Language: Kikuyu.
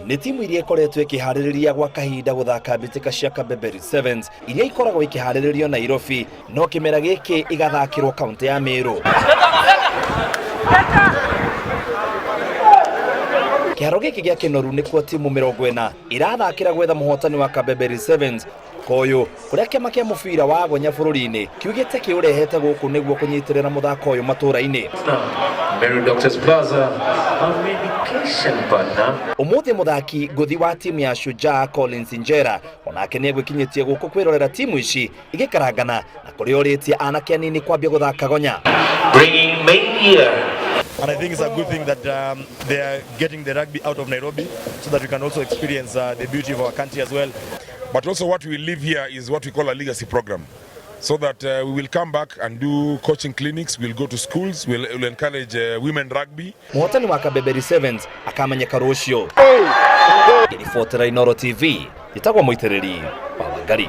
Nĩ timu iria ikoretwo ĩkĩharĩrĩria gwa kahinda gũthaka mbĩtĩka cia Kabeberi Sevens iria ikoragwo ikĩharĩrĩrio Nairobi, no kĩmera gĩkĩ igathakĩrwo kaunti ya Meru. Kĩharo gĩkĩ gĩa Kĩnoru nĩkuo timu 40 irathakĩra gwetha mũhotani wa Kabeberi Sevens koyũ, kũrĩa kĩama kĩa mũbira wa gonya bũrũri-inĩ kiugĩte kĩũrehete gũkũ nĩguo kũnyitĩrĩra mũthako ũyũ matũũra-inĩ. Meru Doctors Plaza, a medication partner. Ũmũthĩ mũthaki ngũthi wa timu ya Shujaa Collins Injera onake nĩ egwĩkinyĩtie gũkũ kwĩrorera timu ici igĩkarangana na kũrĩa orĩtie anake anini kwambia gũthaka gonya. Bringing mania. And I think it's a good thing that they are getting the rugby out of Nairobi so that we can also experience the beauty of our country as well. But also what we leave here is what we call a legacy program, so that we will come back and do coaching clinics, we'll go to schools, we'll encourage women rugby. Mũhotani wa Kabeberi Sevens akamenyeka rũciũ. Ngĩribotera Inooro TV, njĩtagwo Mũitĩrĩri wa Wangari.